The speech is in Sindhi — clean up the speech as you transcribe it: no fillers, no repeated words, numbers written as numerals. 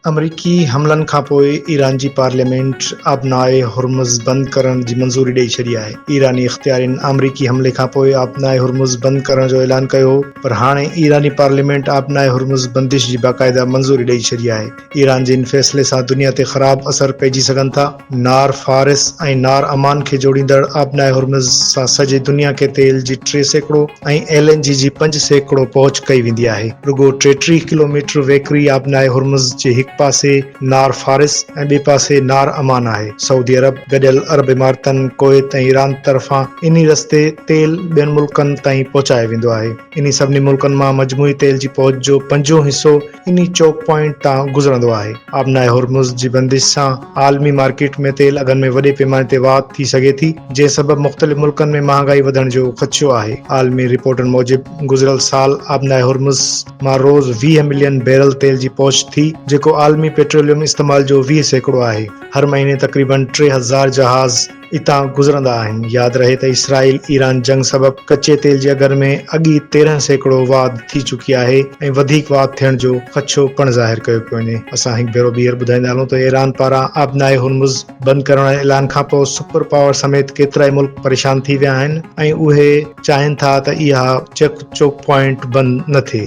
آمريڪي حملن کانپوء ايران جي پارليامينٽ آبنائي هرمز بند ڪرڻ جي منظوري ڏئي ڇڏي آهي. ايراني اختيارين آمريڪي حملي کانپوء آبنائي هرمز بند ڪرڻ جو اعلان ڪيو هو پر هاڻي ايراني پارليامينٽ آبنائي هرمز بندش جي باقاعده منظوري ڏئي ڇڏي آهي. ايران جي ان فيصلي سان دنيا تي خراب اثر پئجي سگهن ٿا. نار فارس ۽ نار عمان کي جوڙيندڙ آبنائي هرمز سان سڄي دنيا کي تيل جي 3% ۽ ايل اين جي جي 5% پهچ ڪئي ويندي آهي. رڳو 33 ڪلوميٽر ويڪري آبنائي هرمز جي هڪ پاسي نار فارس ۽ ٻئي پاسي نار عمان آهي. سعودي عرب، گڏيل عرب امارتن، ڪويت ۽ ايران طرفان انهي رستي تيل ٻين ملڪن تائين پهچايو ويندو آهي. انهي سڀني ملڪن مان مجموعي تيل جي پهچ جو پنجون حصو انهي چوڪ پوائنٽ تان گذرندو آهي. آبنائي هرمز جي بندش سان عالمي مارڪيٽ ۾ تيل اگهن ۾ وڏي پيماني تي واڌ ٿي سگهي ٿي، جنهن سبب مختلف ملڪن ۾ مهانگائي وڌڻ جو خدشو آهي. عالمي رپورٽن موجب گذريل سال آبنائي هرمز مان روز 20 ملين بيرل تيل جي پهچ ٿي، جيڪو عالمي پيٽروليم استعمال جو 20% آهي. هر مهيني تقريبن 3000 جهاز اتان گذرندا آهن. ياد رهي ته اسرائيل ايران جنگ سبب ڪچي تيل جي اگهن ۾ اڳ ئي 13% واڌ ٿي چڪي آهي ۽ وڌيڪ واڌ ٿيڻ جو خدشو پڻ ظاهر ڪيو پيو وڃي. اسان هڪ ڀيرو ٻيهر ٻڌائيندا هلون ته ايران پاران آبنائي هرمز بند ڪرڻ واري اعلان کانپوء سپر پاور سميت ڪيترائي ملڪ پريشان ٿي ويا آهن ۽ اهي چاهين ٿا ته اها چيڪ چوڪ پوائنٽ بند نه ٿئي.